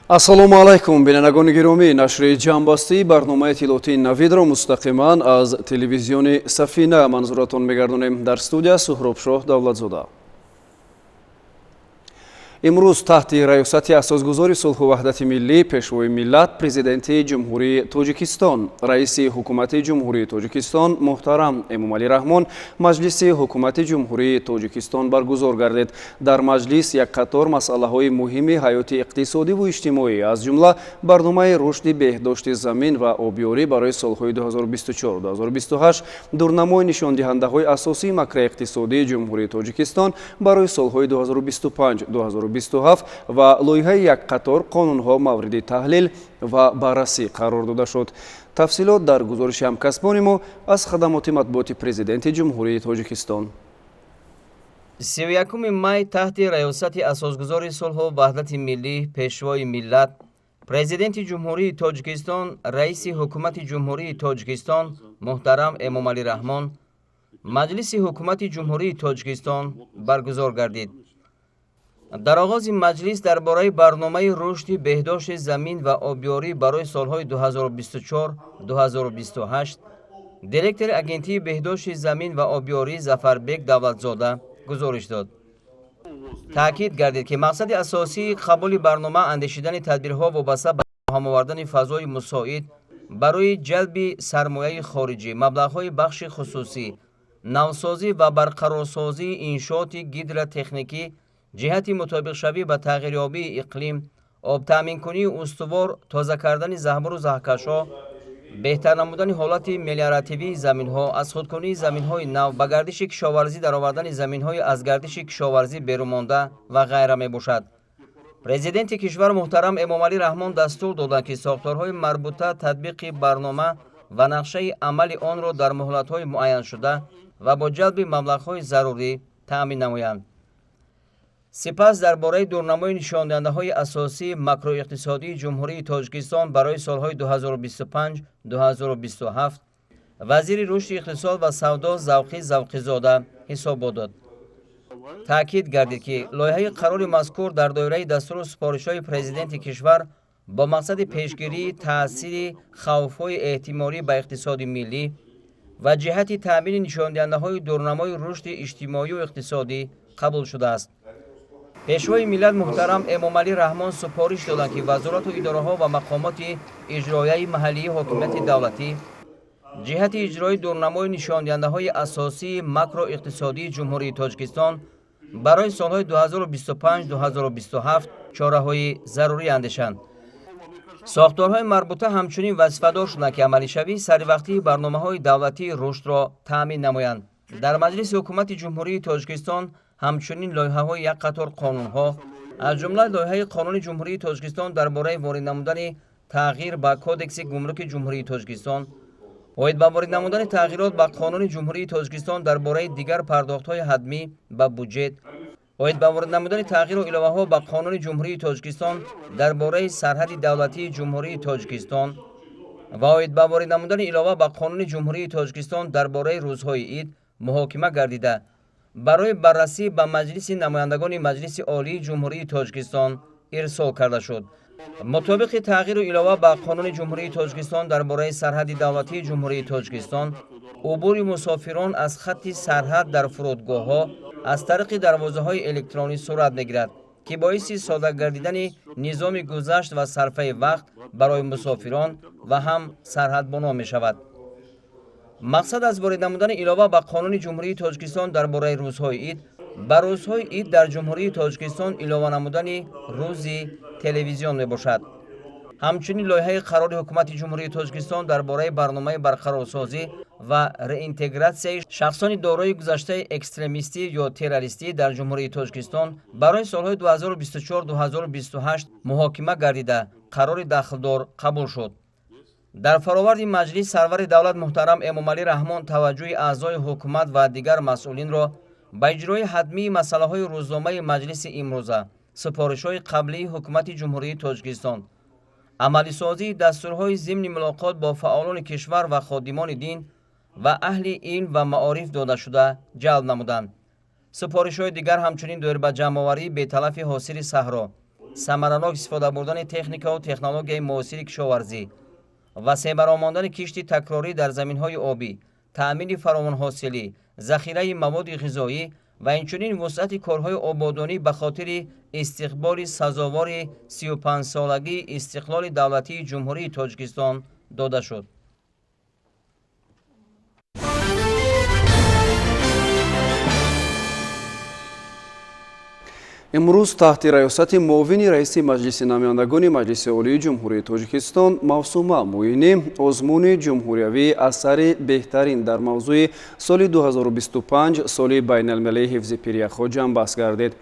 Ассалому алайкум, бинандагони гиромӣ. Нашри ҷамъбастии барномаи иттилоотии Навидро мустақиман аз телевизиони Сафина манзуратон мегардонем. Дар студия Суҳробшоҳ Давлатзода. Имрӯз таҳти раёсати асосгузори сулҳу ваҳдати миллӣ, Пешвои миллат, Президенти Ҷумҳурии Тоҷикистон, Раиси Ҳукумати Ҷумҳурии Тоҷикистон муҳтарам Эмомалӣ Раҳмон маҷлиси Ҳукумати Ҷумҳурии Тоҷикистон баргузор гардид. Дар маҷлис як қатор масъалаҳои муҳими ҳаёти иқтисодиву иҷтимоӣ, аз ҷумла барномаи рушди беҳдошти замин ва обёрӣ барои солҳои 2024-2028, дурнамои нишондиҳандаҳои асосии макроиқтисодии Ҷумҳурии Тоҷикистон барои солҳои 2025 2027 ва лоиҳаи як қатор қонунҳо мавриди таҳлил ва баррасӣ қарор дода шуд. Тафсилот дар гузориши ҳамкасбони мо аз хадамоти матбуоти Президенти Ҷумҳурии Тоҷикистон. 31 май таҳти раёсати асосгузори сулҳу ваҳдати миллӣ, Пешвои миллат, Президенти Ҷумҳурии Тоҷикистон, Раиси Ҳукумати Ҷумҳурии Тоҷикистон муҳтарам Эмомалӣ Раҳмон маҷлиси Ҳукумати Ҷумҳурии Тоҷикистон баргузор гардид. Дар оғози маҷлис дар бораи барномаи рушди беҳдошти замин ва обёрӣ барои солҳои 2024-2028 директори Агентии беҳдошти замин ва обёрӣ Зафарбек Давлатзода гузориш дод. Таъкид гардид, ки мақсади асосии қабули барнома андешидани тадбирҳо вобаста ба фароҳам овардани фазои мусоид барои ҷалби сармояи хориҷӣ, маблағҳои бахши хусусӣ, навсозӣ ва барқарорсозии иншооти гидротехникӣ ҷиҳати мутобиқшавӣ ба тағйирёбии иқлим, обтаъминкунии устувор, тоза кардани заҳбуру заҳкашҳо, беҳтар намудани ҳолати мелиоративии заминҳо, аз худкунии заминҳои нав, ба гардиши кишоварзӣ даровардани заминҳои аз гардиши кишоварзӣ берунмонда ва ғайра мебошад. Президенти кишвар муҳтарам Эмомалӣ Раҳмон дастур доданд, ки сохторҳои марбута татбиқи барнома ва нақшаи амали онро дар муҳлатҳои муайяншуда ва бо ҷалби маблағҳои зарурӣ таъмин намоянд. Сипас дар бораи дурнамои нишондиҳандаҳои асосии макроиқтисодии Ҷумҳурии Тоҷикистон барои солҳои 2025-2027 вазири рушди иқтисод ва савдо Завқӣ Завқизода ҳисобот дод. Таъкид гардид, ки лоиҳаи қарори мазкур дар доираи дастуру супоришҳои Президенти кишвар бо мақсади пешгирии таъсири хавфҳои эҳтимолӣ ба иқтисоди миллӣ ва ҷиҳати таъмини нишондиҳандаҳои дурнамои рушди иҷтимоию иқтисодӣ қабул шудааст. Пешвои миллат муҳтарам Эмомалӣ Раҳмон супориш доданд, ки вазорату идораҳо ва мақомоти иҷроияи маҳаллии ҳокимияти давлатӣ ҷиҳати иҷрои дурнамои нишондиҳандаҳои асосии макроиқтисодии Ҷумҳурии Тоҷикистон барои солҳои 2025-2027 чораҳои зарурӣ андешанд. Сохторҳои марбута ҳамчунин вазифадор шуданд, ки амалишавии саривақтии барномаҳои давлатии рушдро таъмин намоянд. Дар маҷлиси Ҳукумати Ҷумҳурии Тоҷикистон ҳамчунин лоиҳаҳои як қатор қонунҳо, аз ҷумла лоиҳаи Қонуни Ҷумҳурии Тоҷикистон дар бораи ворид намудани тағйир ба Кодекси гумруки Ҷумҳурии Тоҷикистон, оид ба ворид намудани тағйирот ба Қонуни Ҷумҳурии Тоҷикистон дар бораи дигар пардохтҳои ҳатмӣ ба буҷет, оид ба ворид намудани тағйиру иловаҳо ба Қонуни Ҷумҳурии Тоҷикистон дар бораи сарҳади давлатии Ҷумҳурии Тоҷикистон ва оид ба ворид намудани илова ба Қонуни Ҷумҳурии Тоҷикистон дар бораи рӯзҳои ид муҳокима гардида, барои баррасӣ ба Маҷлиси намояндагони Маҷлиси Олии Ҷумҳурии Тоҷикистон ирсол карда шуд. Мутобиқи тағйиру илова ба Қонуни Ҷумҳурии Тоҷикистон дар бораи сарҳади давлатии Ҷумҳурии Тоҷикистон, убури мусофирон аз хатти сарҳад дар фурудгоҳҳо аз тариқи дарвозаҳои электронӣ сурат мегирад, ки боиси сода гардидани низоми гузашт ва сарфаи вақт барои мусофирон ва ҳам сарҳадбонон мешавад. Мақсад аз ворид намудани илова ба Қонуни Ҷумҳурии Тоҷикистон дар бораи рӯзҳои ид ба рӯзҳои ид дар Ҷумҳурии Тоҷикистон илова намудани рӯзи телевизион мебошад. Ҳамчунин лоиҳаи қарори Ҳукумати Ҷумҳурии Тоҷикистон дар бораи барномаи барқарорсозӣ ва реинтегратсияи шахсони дорои гузаштаи экстремистӣ ё террористӣ дар Ҷумҳурии Тоҷикистон барои солҳои 2024-2028 муҳокима гардида, қарори дахлдор қабул шуд. Дар фароварди маҷлис сарвари давлат муҳтарам Эмомалӣ Раҳмон таваҷҷӯҳи аъзои ҳукумат ва дигар масъулинро ба иҷрои ҳатмии масъалаҳои рӯзномаи маҷлиси имрӯза, супоришҳои қаблии Ҳукумати Ҷумҳурии Тоҷикистон, амалисозии дастурҳои зимни мулоқот бо фаъолони кишвар ва ходимони дин ва аҳли илм ва маориф додашуда ҷалб намуданд. Супоришҳои дигар ҳамчунин доир ба ҷамъоварии беталафи ҳосили саҳро, Самаранок истифода бурдани техникаву технологияи муосири кишоварзӣ ва себаромондани кишти такрорӣ дар заминҳои обӣ, таъмини фаровонҳосилӣ, захираи маводи ғизоӣ ва инчунин вусъати корҳои ободонӣ ба хотири истиқболи сазовори 35-солагии истиқлоли давлатии Ҷумҳурии Тоҷикистон дода шуд. Имрӯз таҳти раёсати муовини раиси Маҷлиси намояндагони Маҷлиси Олии Ҷумҳурии Тоҷикистон Мавсума Муинӣ озмуни ҷумҳуриявии асари беҳтарин дар мавзӯи соли 2025 соли байналмилалии ҳифзи пиряхҳо ҷамъбаст гардид.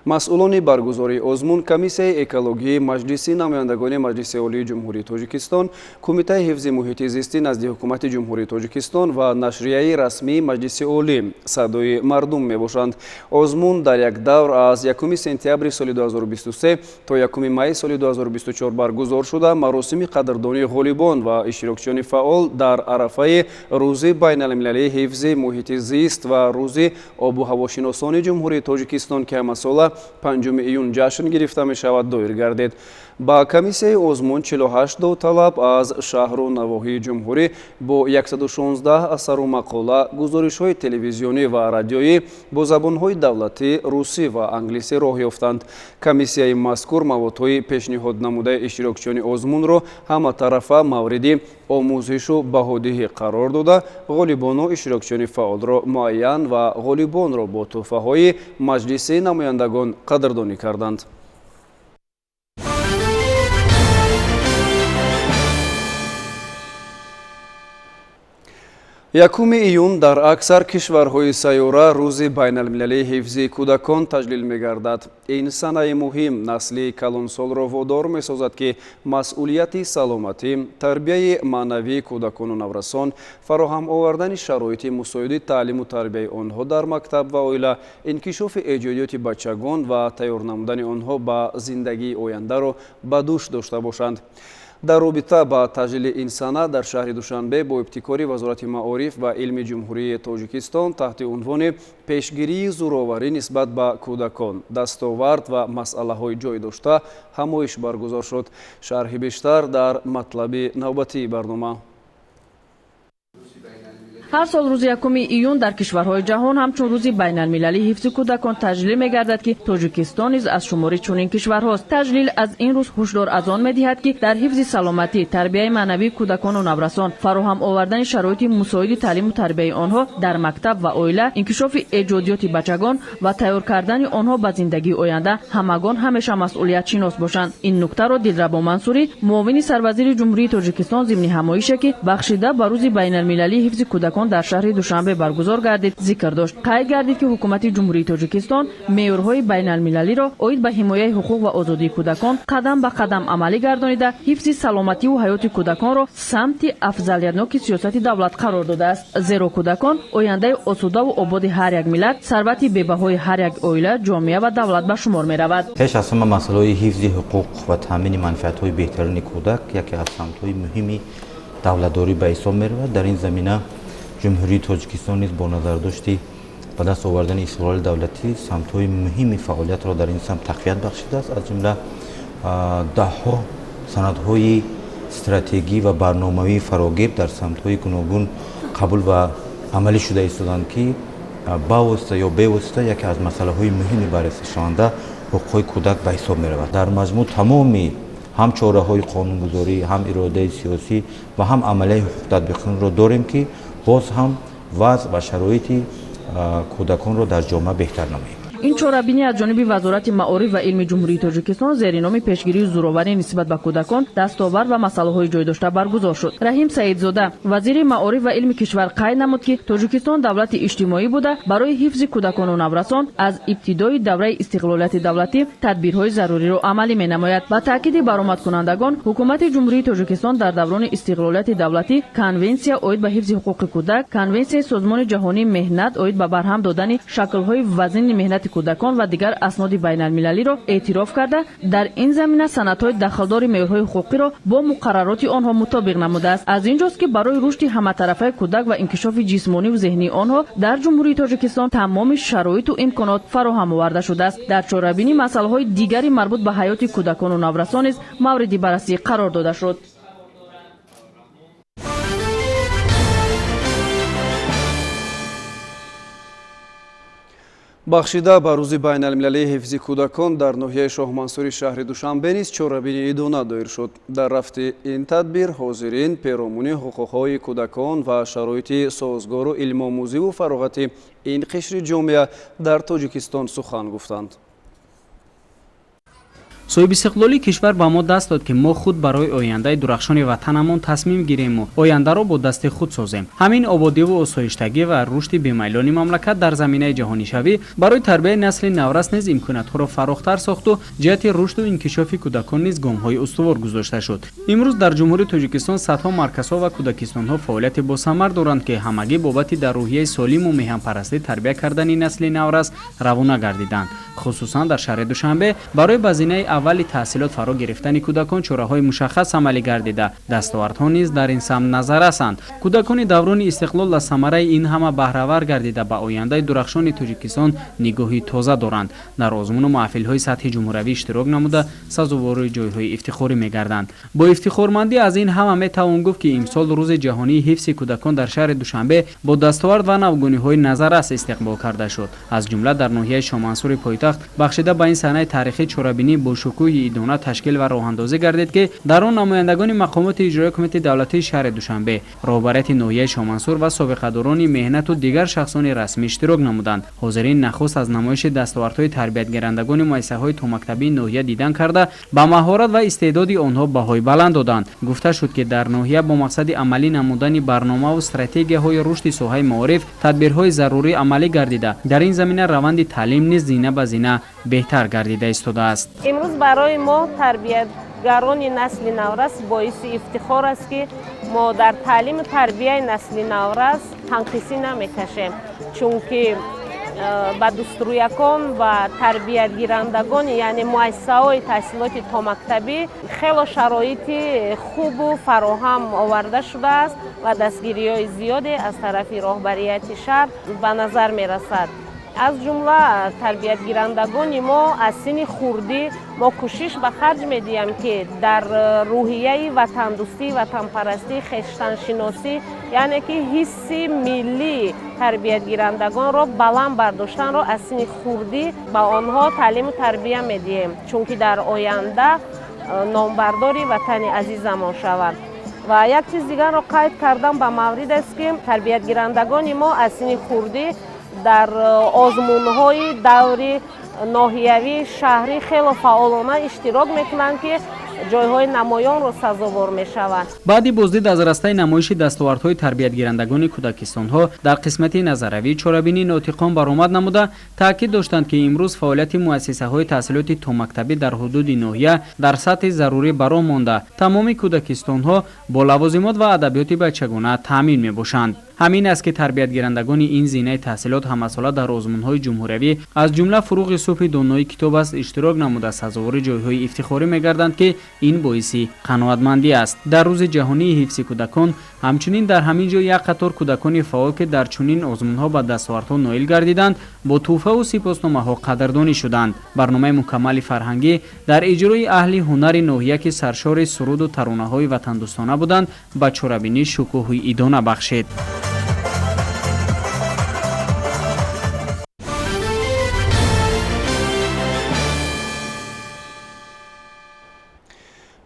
Масъулони баргузории озмун Комиссияи экологии Маҷлиси намояндагони Маҷлиси Олии Ҷумҳурии Тоҷикистон, Кумитаи ҳифзи муҳити зистӣ назди Ҳукумати Ҷумҳурии Тоҷикистон ва нашрияи расмии Маҷлиси Олӣ «Садои мардум» мебошанд. Озмун дар як давр аз 1 сентябри соли 2023 то 1 майи соли 2024 баргузор шуда, маросими қадрдонии ғолибон ва иштирокчиёни фаъол дар арафаи Рӯзи байналмилалии ҳифзи муҳити зист ва Рӯзи обу ҳавошиносони Ҷумҳурии Тоҷикистон, ки ҳамасола 5 июн ҷашн гирифта мешавад, доир гардид. Ба комиссияи озмун 48 довталаб аз шаҳру навоҳии ҷумҳурӣ бо 116 асару мақола, гузоришҳои телевизионӣ ва радиоӣ бо забонҳои давлатӣ, русӣ ва англисӣ роҳ ёфтанд. Комиссияи мазкур маводҳои пешниҳод намудаи иштирокчиёни озмунро ҳаматарафа мавриди омӯзишу баҳодиҳӣ қарор дода, ғолибону иштирокчиёни фаъолро муайян ва ғолибонро бо тӯҳфаҳои Маҷлиси намояндагон қадрдонӣ карданд. 1 июн дар аксар кишварҳои сайёра Рӯзи байналмилалии ҳифзи кӯдакон таҷлил мегардад. Ин санаи муҳим насли калонсолро водор месозад, ки масъулияти саломатӣ, тарбияи маънавии кӯдакону наврасон, фароҳам овардани шароити мусоиди таълиму тарбияи онҳо дар мактаб ва оила, инкишофи эҷодиёти бачагон ва тайёр намудани онҳо ба зиндагии ояндаро ба дӯш дошта бошанд. Дар робита ба таҷлили ин сана дар шаҳри Душанбе бо ибтикори Вазорати маориф ва илми Ҷумҳурии Тоҷикистон таҳти унвони пешгирии зӯроварӣ нисбат ба кӯдакон, дастовард ва масъалаҳои ҷой дошта ҳамоиш баргузор шуд. Шарҳи бештар дар матлаби навбатии барнома. Ҳар сол рӯзи 1 июн дар кишварҳои ҷаҳон ҳамчун рӯзи байналмилалии ҳифзи кӯдакон таҷлил мегардад, ки Тоҷикистон низ аз шумори чунин кишварҳост. Таҷлил аз ин рӯз ҳушдор аз он медиҳад, ки дар ҳифзи саломатӣ, тарбияи маънавии кӯдакону наврасон, фароҳам овардани шароити мусоиди таълиму тарбияи онҳо дар мактаб ва оила, инкишофи эҷодиёти бачагон ва тайёр кардани онҳо ба зиндагии оянда ҳамагон ҳамеша масъулиятшинос бошанд. Ин нуктаро Дилрабо Мансурӣ, муовини сарвазири Ҷумҳурии Тоҷикистон, зимни ҳамоише, ки бахшида ба рӯзи байналмилалии ҳифзи кӯдакон дар шаҳри Душанбе баргузор гардид, зикр дошт. Қайд гардид, ки ҳукумати Ҷумҳурии Тоҷикистон меъёрҳои байналмилалиро оид ба ҳимояи ҳуқуқ ва озодии кӯдакон қадам ба қадам амалӣ гардонида, ҳифзи саломативу ҳаёти кӯдаконро самти афзалиятноки сиёсати давлат қарор додааст. Зеро кӯдакон ояндаи осудаву ободи ҳар як миллат, сарвати бебаҳои ҳар як оила, ҷомеа ва давлат ба шумор меравад. Пеш аз ҳама масъалаҳои ҳифзи ҳуқуқ ва таъмини манфиатҳои беҳтарини кӯдак яке аз самтҳои муҳими давлатдорӣ ба ҳисоб меравад. Дар ин замина Ҷумҳурии Тоҷикистон низ бо назардошти ба даст овардани истиқлоли давлатӣ самтҳои муҳими фаъолиятро дар ин самт тақвият бахшидааст. Аз ҷумла даҳҳо санадҳои стратегӣ ва барномавии фарогир дар самтҳои гуногун қабул ва амалӣ шуда истоданд, ки бавосита ё бевосита яке аз масъалаҳои муҳими баррасишаванда ҳуқуқҳои кӯдак ба ҳисоб меравад. Дар маҷмӯъ тамоми ҳам чораҳои қонунгузорӣ, ҳам иродаи сиёсӣ ва ҳам амалияи ҳуқуқтатбиқонро дорем, ки боз ҳам вазъ ва шароити кӯдаконро дар ҷомеа беҳтар намоем. Ин чорабинӣ аз ҷониби Вазорати маориф ва илми Ҷумҳурии Тоҷикистон зери номи пешгирии зӯроварӣ нисбат ба кӯдакон, дастовард ва масъалаҳои ҷойдошта баргузор шуд. Раҳим Саидзода, вазири маориф ва илми кишвар, қайд намуд, ки Тоҷикистон давлати иҷтимоӣ буда, барои ҳифзи кӯдакону наврасон аз ибтидои давраи истиқлолияти давлатӣ тадбирҳои заруриро амалӣ менамояд. Ба таъкиди баромадкунандагон, Ҳукумати Ҷумҳурии Тоҷикистон дар даврони истиқлолияти давлатӣ Конвенсия оид ба ҳифзи ҳуқуқи кӯдак, Конвенсияи Созмони ҷаҳонии меҳнат оид ба барҳам додани шаклҳои вазини меҳнати ҳуқуқи кӯдакон ва дигар асноди байналмилалиро эътироф карда, дар ин замина санадҳои дахлдори меъёрҳои ҳуқуқиро бо муқаррароти онҳо мутобиқ намудааст. Аз ин ҷост, ки барои рушди ҳаматарафаи кӯдак ва инкишофи ҷисмониву зеҳнии онҳо дар Ҷумҳурии Тоҷикистон тамоми шароиту имконот фароҳам оварда шудааст. Дар чорабинӣ масъалаҳои дигари марбут ба ҳаёти кӯдакону наврасон низ мавриди баррасӣ қарор дода шуд. Бахшида ба рӯзи байналмилалии ҳифзи кӯдакон дар ноҳияи Шоҳмансури шаҳри Душанбе низ чорабинии идона доир шуд. Дар рафти ин тадбир ҳозирин перомуни ҳуқуқҳои кӯдакон ва шароити созгору илмомӯзиву фароғати ин қишри ҷомеа дар Тоҷикистон сухан гуфтанд. Соҳибистиқлолии кишвар ба мо даст дод, ки мо худ барои ояндаи дурахшони ватанамон тасмим гирему ояндаро бо дасти худ созем. Ҳамин ободиву осоиштагӣ ва рушди бемайлони мамлакат дар заминаи ҷаҳонишавӣ барои тарбияи насли наврас низ имкониятҳоро фарохтар сохту ҷиҳати рушду инкишофи кӯдакон низ гомҳои устувор гузошта шуд. Имрӯз дар Ҷумҳурии Тоҷикистон садҳо марказҳо ва кӯдакистонҳо фаъолияти босамар доранд, ки ҳамагӣ бобати дар рӯҳияи солиму меҳанпарастӣ тарбия кардани насли наврас равона гардиданд. Хусусан дар шаҳри Душанбе барои ба зинаи аввали таҳсилот фаро гирифтани кӯдакон чораҳои мушаххас амалӣ гардида, дастовардҳо низ дар ин самт назаррасанд. Кӯдакони даврони истиқлол аз самараи ин ҳама баҳравар гардида, ба ояндаи дурахшони Тоҷикистон нигоҳи тоза доранд. Дар озмуну маҳфилҳои сатҳи ҷумҳуравӣ иштирок намуда, сазовори ҷойҳои ифтихорӣ мегарданд. Бо ифтихормандӣ аз ин ҳама метавон гуфт, ки имсол рӯзи ҷаҳонии ҳифзи кӯдакон дар шаҳри Душанбе бо дастовард ва навгониҳои назаррас истиқбол карда шуд. Аз ҷумла дар ноҳияи Шоҳмансури пойтахт бахшида ба ин санаи таърихӣ чорабинӣ бо шукӯҳи идона ташкил ва роҳандозӣ гардид, ки дар он намояндагони мақомоти иҷроияи ҳукумати давлатии шаҳри Душанбе, роҳбарияти ноҳияи Шоҳмансур ва собиқадорони меҳнату дигар шахсони расмӣ иштирок намуданд. Ҳозирин нахуст аз намоиши дастовардҳои тарбиятгирандагони муассисаҳои томактабии ноҳия дидан карда, ба маҳорат ва истеъдоди онҳо баҳои баланд доданд. Гуфта шуд, ки дар ноҳия бо мақсади амалӣ намудани барномаву стратегияҳои рушди соҳаи маориф тадбирҳои зарурӣ амалӣ гардида, дар ин замина раванди таълим низ зина ба зина беҳтар гардида истодааст. Имрӯз барои мо тарбиятгарони насли наврас боиси ифтихор аст, ки мо дар таълиму тарбияи насли наврас танқисӣ намекашем, чунки ба дӯстрӯякон ва тарбиятгирандагони, яъне муассисаҳои таҳсилоти томактабӣ хело шароити хубу фароҳам оварда шудааст ва дастгириҳои зиёде аз тарафи роҳбарияти шаҳр ба назар мерасад. Аз ҷумла тарбиятгирандагони мо аз синни хурдӣ мо кӯшиш ба харҷ медиҳем, ки дар рӯҳияи ватандӯстӣ, ватанпарастӣ, хештаншиносӣ, яъне ки ҳисси миллии тарбиятгирандагонро баланд бардоштанро аз синни хурдӣ ба онҳо таълиму тарбия медиҳем, чунки дар оянда номбардори ватани азизамон шаванд. Ва як чиз дигарро қайд кардам ба маврид аст, ки тарбиятгирандагони мо аз синни хурдӣ дар озмунҳои даври ноҳиявӣ, шаҳрӣ хело фаъолона иштирок мекунанд, ки ҷойҳои намоёнро сазовор мешаванд. Баъди боздид аз растаи намоиши дастовардҳои тарбиятгирандагони кӯдакистонҳо дар қисмати назаравии чорабинӣ нотиқон баромад намуда, таъкид доштанд, ки имрӯз фаъолияти муассисаҳои таҳсилоти томактабӣ дар ҳудуди ноҳия дар сатҳи зарурӣ бароҳ монда, тамоми кӯдакистонҳо бо лавозимот ва адабиёти бачагона таъмин мебошанд. Ҳамин аст, ки тарбиятгирандагони ин зинаи таҳсилот ҳамасола дар озмунҳои ҷумҳуриявӣ, аз ҷумла фуруғи субҳи донои китоб аст, иштирок намуда, сазовори ҷойҳои ифтихорӣ мегарданд, ки ин боиси қаноатмандӣ аст. Дар рӯзи ҷаҳонии ҳифзи кӯдакон ҳамчунин дар ҳамин ҷо як қатор кӯдакони фаъол, ки дар чунин озмунҳо ба дастовардҳо ноил гардиданд, бо тӯҳфаву сипосномаҳо қадрдонӣ шуданд. Барномаи мукаммали фарҳангӣ дар иҷрои аҳли ҳунари ноҳия, ки саршори суруду таронаҳои ватандӯстона буданд, ба чорабинӣ шукӯҳи идона бахшид.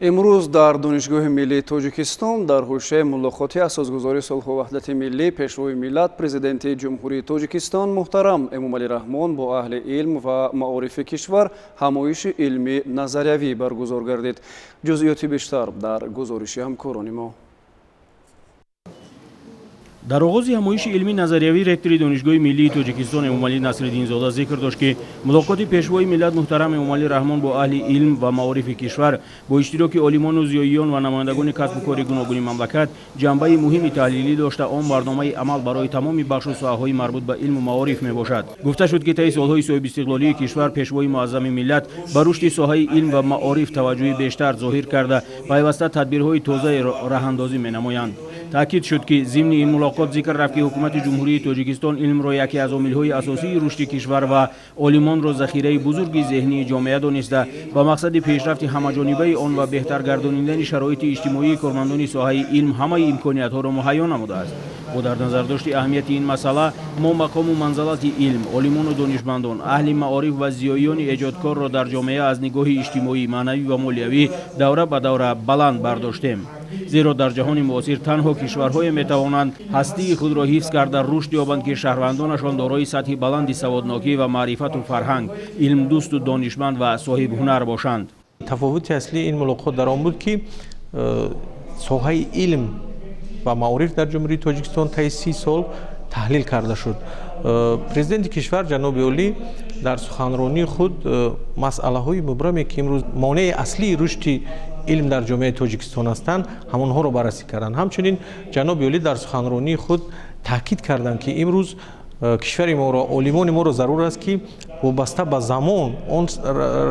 Имрӯз дар Донишгоҳи миллии Тоҷикистон дар ҳошияи мулоқоти асосгузори сулҳу ваҳдати миллӣ, Пешвои миллат, Президенти Ҷумҳурии Тоҷикистон муҳтарам Эмомалӣ Раҳмон бо аҳли илм ва маорифи кишвар ҳамоиши илмӣ назариявӣ баргузор гардид. Ҷузъиёти бештар дар гузориши ҳамкорони мо. Дар оғози ҳамоиши илмии назариявӣ ректори Донишгоҳи миллии Тоҷикистон Эмомалӣ Насриддинзода зикр дошт, ки мулоқоти пешвои миллат муҳтарам Эмомалӣ Раҳмон бо аҳли илм ва маорифи кишвар бо иштироки олимону зиёиён ва намояндагони касбу кори гуногуни мамлакат ҷанбаи муҳими таҳлилӣ дошта, он барномаи амал барои тамоми бахшу соҳаҳои марбут ба илму маориф мебошад. Гуфта шуд, ки таи солҳои соҳибистиқлолии кишвар пешвои муаззами миллат ба рушди соҳаи илм ва маориф таваҷҷӯҳи бештар зоҳир карда, пайваста тадбирҳои тозаеро раҳандозӣ менамоянд. Таъкид шуд, ки зимни ин мулоқот зикр рафт, ки ҳукумати Ҷумҳурии Тоҷикистон илмро яке аз омилҳои асосии рушди кишвар ва олимонро захираи бузурги зеҳнии ҷомеа дониста, ба мақсади пешрафти ҳамаҷонибаи он ва беҳтар гардонидани шароити иҷтимоии кормандони соҳаи илм ҳамаи имкониятҳоро муҳайё намудааст. Бо дар назардошти аҳамияти ин масъала мо мақому манзалати илм, олимону донишмандон, аҳли маориф ва зиёиёни эҷодкорро дар ҷомеа аз нигоҳи иҷтимоӣ, маънавӣ ва молиявӣ давра ба давра баланд бардоштем. Зеро дар ҷаҳони муосир танҳо кишварҳое метавонанд ҳастии худро ҳифз карда рушд ёбанд, ки шаҳрвандонашон дорои сатҳи баланди саводнокӣ ва маърифату фарҳанг, илмдӯсту донишманд ва соҳибҳунар бошанд. Тафовути аслии ин мулоқот дар он буд, ки соҳаи илм ва маориф дар Ҷумҳурии Тоҷикистон таи 30 сол таҳлил карда шуд. Президенти кишвар ҷаноби олӣ дар суханронии худ масъалаҳои мубраме, ки имрӯз монеаи аслии рушди илм дар ҷомеаи Тоҷикистон ҳастанд, ҳамонҳоро баррасӣ карданд. Ҳамчунин ҷаноби олӣ дар суханронии худ таъкид карданд, ки имрӯз кишвари моро, олимони моро зарур аст, ки вобаста ба замон он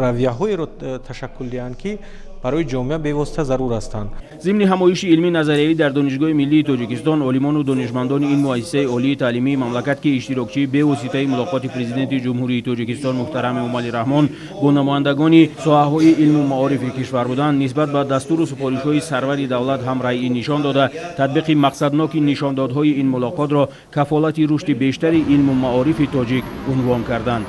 равияҳоеро ташаккул диҳанд, ки барои ҷомеа бевосита зарур ҳастанд. Зимни ҳамоиши илмии назариявӣ дар Донишгоҳи миллии Тоҷикистон олимону донишмандони ин муассисаи олии таълимии мамлакат, ки иштирокчии бевоситаи мулоқоти президенти Ҷумҳурии Тоҷикистон муҳтарам Эмомалӣ Раҳмон бо намояндагони соҳаҳои илму маорифи кишвар буданд, нисбат ба дастуру супоришҳои сарвари давлат ҳам раъӣ нишон дода, татбиқи мақсадноки нишондодҳои ин мулоқотро кафолати рушди бештари илму маорифи тоҷик унвон карданд.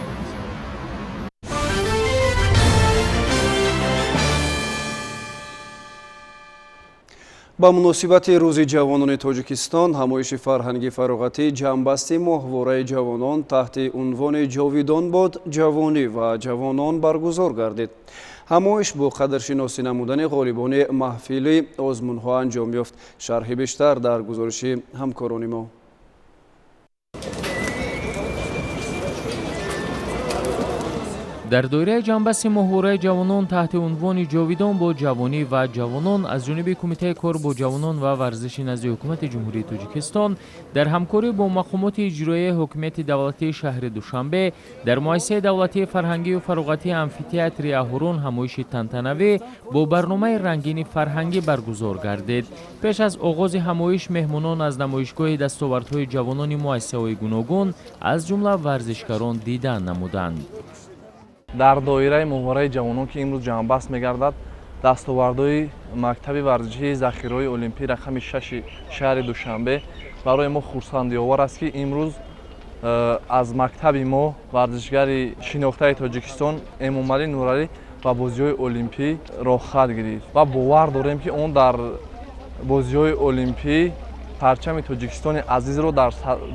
Ба муносибати Рӯзи ҷавонони Тоҷикистон ҳамоиши фарҳанги фароғатӣ ҷамъбасти моҳвораи ҷавонон таҳти унвони «Ҷовидон бод ҷавонӣ ва ҷавонон» баргузор гардид. Ҳамоиш бо қадршиносӣ намудани ғолибони маҳфили озмунҳо анҷом ёфт. Шарҳи бештар дар гузориши ҳамкорони мо. Дар доираи ҷамъбасти моҳвораи ҷавонон таҳти унвони «Ҷовидон бо ҷавонӣ ва ҷавонон» аз ҷониби Кумитаи кор бо ҷавонон ва варзиши назди Ҳукумати Ҷумҳурии Тоҷикистон дар ҳамкорӣ бо мақомоти иҷроияи ҳокимияти давлатии шаҳри Душанбе дар муассисаи давлатии фарҳангию фароғатии амфитеатри Аҳурон ҳамоиши тантанавӣ бо барномаи рангини фарҳангӣ баргузор гардид. Пеш аз оғози ҳамоиш меҳмонон аз намоишгоҳи дастовардҳои ҷавонони муассисаҳои гуногун, аз ҷумла варзишгарон, дидан намуданд. Дар доираи моҳвораи ҷавонон, ки имрӯз ҷамъбаст мегардад, дастовардҳои мактаби варзишии захираҳои олимпӣ рақами 6 шаҳри Душанбе барои мо хурсандиовар аст, ки имрӯз аз мактаби мо варзишгари шинохтаи Тоҷикистон Эмомалӣ Нуралӣ ба бозиҳои олимпӣ роҳхат гирифт ва бовар дорем, ки он дар бозиҳои олимпӣ парчами Тоҷикистони азизро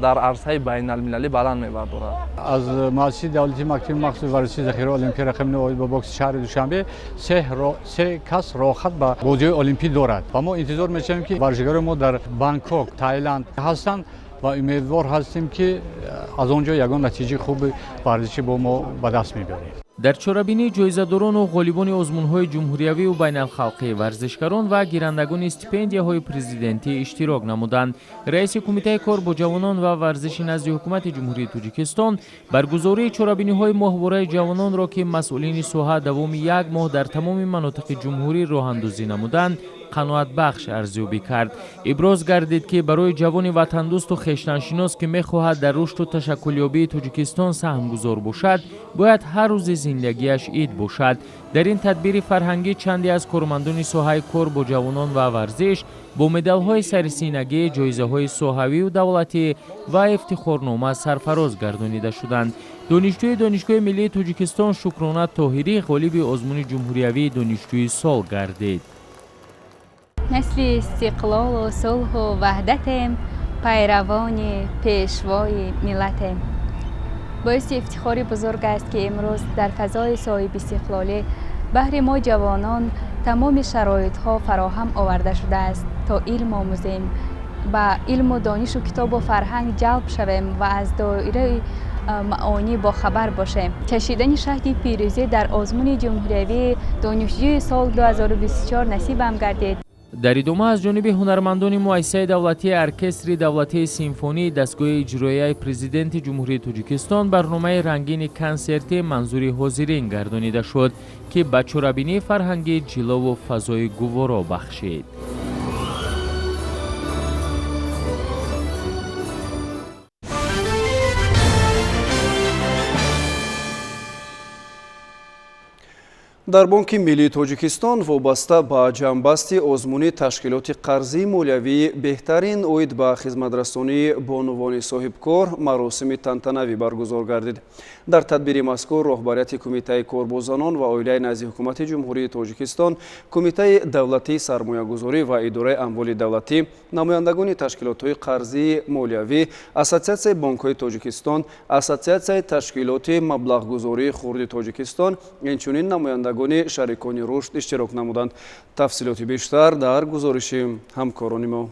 дар арсаи байналмилалӣ баланд мебардорад. Аз муассисаи давлатии мактаби махсуси варзишии захираи олимпӣ рақами 9 ба бокси шаҳри Душанбе се кас роҳхат ба бозиҳои олимпӣ дорад ва мо интизор мешавем, ки варзишгарони мо дар Бангкок, Таиланд ҳастанд ва умедвор ҳастем, ки аз он ҷо ягон натиҷаи хуби варзишӣ бо мо ба даст мебарем. Дар чорабинӣ ҷоизадорону ғолибони озмунҳои ҷумҳуриявию байналхалқӣ, варзишгарон ва гирандагони стипендияҳои президентӣ иштирок намуданд. Раиси Кумитаи кор бо ҷавонон ва варзиши назди Ҳукумати Ҷумҳурии Тоҷикистон баргузории чорабиниҳои моҳвораи ҷавононро, ки масъулини соҳа давоми як моҳ дар тамоми манотиқи ҷумҳурӣ роҳандозӣ намуданд, қаноатбахш арзёбӣ кард. Иброз гардид, ки барои ҷавони ватандӯсту хештаншинос, ки мехоҳад дар рушду ташаккулёбии Тоҷикистон саҳмгузор бошад, бояд ҳар рӯзи зиндагиаш ид бошад. Дар ин тадбири фарҳангӣ чанде аз кормандони соҳаи кор бо ҷавонон ва варзиш бо медалҳои сарисинагӣ, ҷоизаҳои соҳавию давлатӣ ва ифтихорнома сарфароз гардонида шуданд. Донишҷӯи Донишгоҳи миллии Тоҷикистон Шукрона Тоҳирӣ ғолиби озмуни ҷумҳуриявии донишҷӯи сол гардид. Насли истиқлолу сулҳу ваҳдатем, пайравони пешвои миллатем. Боиси ифтихори бузург аст, ки имрӯз дар фазои соҳибистиқлолӣ баҳри мо ҷавонон тамоми шароитҳо фароҳам оварда шудааст, то илм омӯзем, ба илму донишу китобу фарҳанг ҷалб шавем ва аз доираи маъонӣ бохабар бошем. Чашидани шаҳди пирӯзӣ дар озмуни ҷумҳуриявии донишҷӯи сол 2024 насибам гардид. Дар идома аз ҷониби ҳунармандони муассисаи давлатии оркестри давлатии симфонии дастгоҳи иҷроияи Президенти Ҷумҳурии Тоҷикистон барномаи рангини консертӣ манзури ҳозирин гардонида шуд, ки ба чорабинии фарҳангӣ ҷилову фазои гуворо бахшид. Дар Бонки Миллии Тоҷикистон вобаста ба ҷамъбасти озмуни ташкилоти қарзии молиявии беҳтарин оид ба хизматрасонии бонувони соҳибкор маросими тантанавӣ баргузор гардид. Дар тадбири мазкур роҳбарияти Кумитаи кор бо занон ва оилаи назди Ҳукумати Ҷумҳурии Тоҷикистон, Кумитаи давлатии сармоягузорӣ ва идораи амволи давлатӣ, намояндагони ташкилотҳои қарзии молиявӣ, Ассотсиатсияи бонкҳои Тоҷикистон, Ассотсиатсияи ташкилоти маблағгузории хурди Тоҷикистон, инчунин намояндагони шарикони рушд иштирок намуданд. Тафсилоти бештар дар гузориши ҳамкорони мо.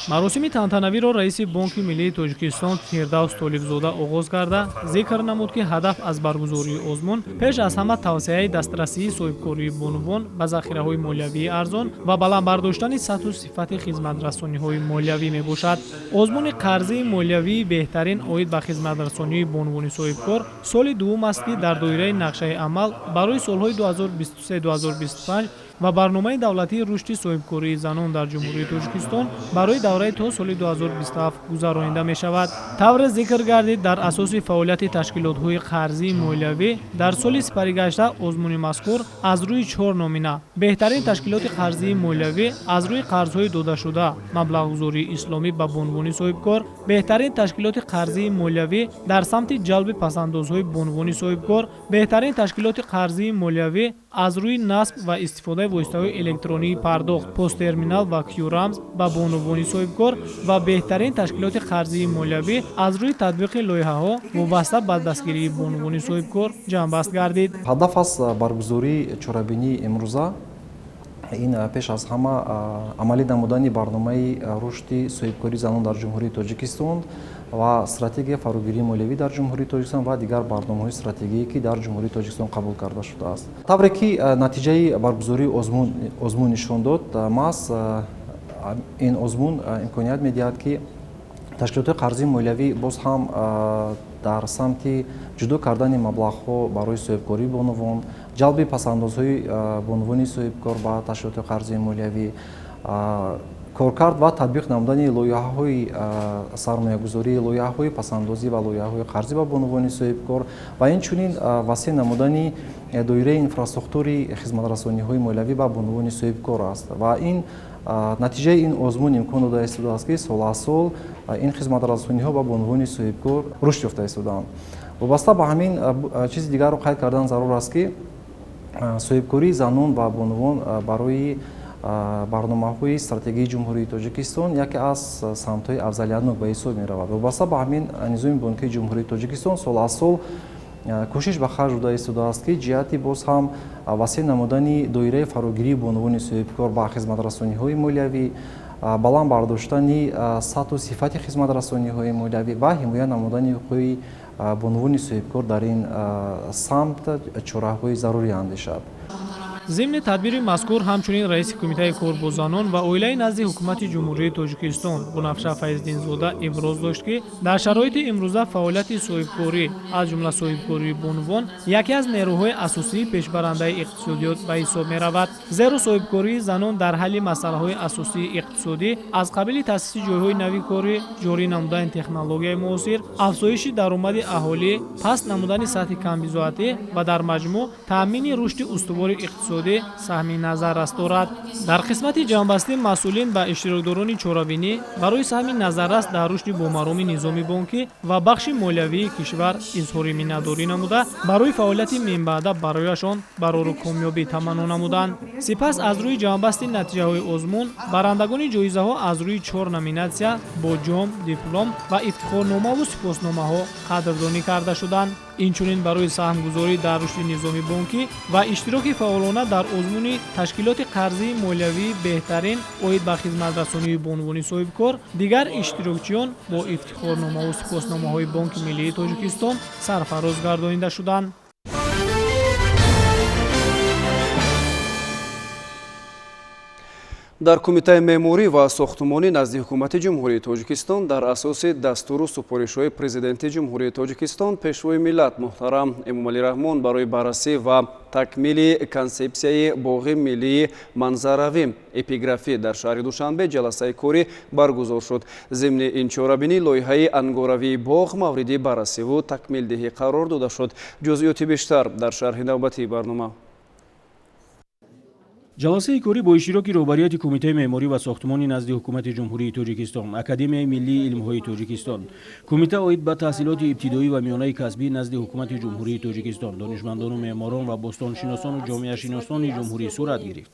Маросими тантанавиро раиси Бонки Миллии Тоҷикистон Фирдавс Толибзода оғоз карда, зикр намуд, ки ҳадаф аз баргузории озмун пеш аз ҳама тавсеаи дастрасии соҳибкории бонувон ба захираҳои молиявии арзон ва баланд бардоштани сатҳу сифати хизматрасониҳои молиявӣ мебошад. Озмуни қарзии молиявии беҳтарин оид ба хизматрасонии бонувони соҳибкор соли дуввум аст, ки дар доираи нақшаи амал барои солҳои 2023-2025 ва барномаи давлатии рушди соҳибкории занон дар Ҷумҳурии Тоҷикистон барои давраи то соли 2027 гузаронида мешавад. Тавре зикр гардид, дар асоси фаъолияти ташкилотҳои қарзии молиявӣ дар соли сипаригашта озмуни мазкур аз рӯи 4 номина: беҳтарин ташкилоти қарзии молиявӣ аз рӯи қарзҳои додашуда, маблағгузории исломӣ ба бонувони соҳибкор, беҳтарин ташкилоти қарзии молиявӣ дар самти ҷалби пасандозҳои бонувони соҳибкор, беҳтарин ташкилоти қарзии молиявӣ аз рӯи насб ва истифодаи воситаҳои электронии пардохт, посттерминал ва кюрамз ба бонувони соҳибкор ва беҳтарин ташкилоти қарзии молиявӣ аз рӯи татбиқи лоиҳаҳо вобаста ба дастгирии бонувони соҳибкор ҷамъбаст гардид. Ҳадаф аз баргузории чорабинии имрӯза ин пеш аз ҳама амалӣ намудани барномаи рушди соҳибкории занон дар Ҷумҳурии Тоҷикистон ва стратегияи фарогирии молиявӣ дар Ҷумҳурии Тоҷикистон ва дигар барномаҳои стратегие, ки дар Ҷумҳурии Тоҷикистон қабул карда шудааст. Тавре ки натиҷаи баргузории озмун нишон дод, маҳз ин озмун имконият медиҳад, ки ташкилотҳои қарзии молиявӣ боз ҳам дар самти ҷудо кардани маблағҳо барои соҳибкории бонувон, ҷалби пасандозҳои бонувони соҳибкор ба ташкилотҳои қарзии молиявӣ, коркард ва татбиқ намудани лоиҳаҳои сармоягузорӣ, лоиҳаҳои пасандозӣ ва лоиҳаҳои қарзӣ ба бонувони соҳибкор ва инчунин васеъ намудани доираи инфраструктури хизматрасониҳои молиявӣ ба бонувони соҳибкор аст. Ва ин натиҷаи ин озмун имкон дода истодааст, ки сол аз сол ин хизматрасониҳо ба бонувони соҳибкор рушд ёфта истодаанд. Вобаста ба ҳамин чизи дигарро қайд кардан зарур аст, ки соҳибкории занон ва бонувон барои барномаҳои стратегии Ҷумҳурии Тоҷикистон яке аз самтҳои афзалиятнок ба ҳисоб меравад. Вобаста ба ҳамин низоми бонкии Ҷумҳурии Тоҷикистон сол аз сол кӯшиш ба харҷ дода истодааст, ки ҷиҳати боз ҳам васеъ намудани доираи фарогирии бонувони соҳибкор ба хизматрасониҳои молиявӣ, баланд бардоштани сатҳу сифати хизматрасониҳои молиявӣ ва ҳимоя намудани ҳуқуқи бонувони соҳибкор дар ин самт чораҳои зарурӣ андешад. Зимни тадбири мазкур ҳамчунин раиси Кумитаи кор бо занон ва оилаи назди Ҳукумати Ҷумҳурии Тоҷикистон Гунафша Файздинзода иброз дошт, ки дар шароити имрӯза фаъолияти соҳибкорӣ, аз ҷумла соҳибкории бонувон, яке аз нерӯҳои асосии пешбарандаи иқтисодиёт ба ҳисоб меравад. Зеро соҳибкории занон дар ҳалли масъалаҳои асосии иқтисодӣ аз қабили таъсиси ҷойҳои нави корӣ, ҷорӣ намудани технологияи муосир, афзоиши даромади аҳолӣ, паст намудани сатҳи камбизоатӣ ва дар маҷмӯъ таъмини рушди устувори иқтисодӣ саҳми назаррас дорад. Дар қисмати ҷамъбастӣ масъулин ба иштирокдорони чорабинӣ барои саҳми назаррас дар рушди бомароми низоми бонкӣ ва бахши молиявии кишвар изҳори миннатдорӣ намуда, барои фаъолияти минбаъда барояшон барору комёбӣ таманно намуданд. Сипас аз рӯи ҷамъбасти натиҷаҳои озмун барандагони ҷоизаҳо аз рӯи 4 номинатсия бо ҷом, диплом ва ифтихорномаву сипосномаҳо қадрдонӣ карда шуданд. Инчунин барои саҳмгузорӣ дар рушди низоми бонкӣ ва иштироки фаъолона дар озмуни ташкилоти қарзии молиявии беҳтарин оид ба хизматрасонии бонувони соҳибкор дигар иштирокчиён бо ифтихорномаву сипосномаҳои Бонки миллии Тоҷикистон сарфароз гардонида шуданд. Дар Кумитаи меъморӣ ва сохтумонӣ назди Ҳукумати Ҷумҳурии Тоҷикистон дар асоси дастуру супоришҳои Президенти Ҷумҳурии Тоҷикистон, Пешвои миллат муҳтарам Эмомалӣ Раҳмон барои баррасӣ ва такмили консепсияи боғи миллии манзаравӣ эпиграфӣ дар шаҳри Душанбе ҷаласаи корӣ баргузор шуд. Зимни ин чорабинӣ лоиҳаи ангоравии боғ мавриди баррасиву такмилдиҳӣ қарор дода шуд. Ҷузъиёти бештар дар шарҳи навбатии барнома. Ҷаласаи корӣ бо иштироки роҳбарияти Кумитаи меъморӣ ва сохтумонӣ назди Ҳукумати Ҷумҳурии Тоҷикистон, Академияи миллии илмҳои Тоҷикистон, Кумита оид ба таҳсилоти ибтидоӣ ва миёнаи касбӣ назди Ҳукумати Ҷумҳурии Тоҷикистон, донишмандону меъморон ва бостоншиносону ҷомеашиносони ҷумҳурӣ сурат гирифт.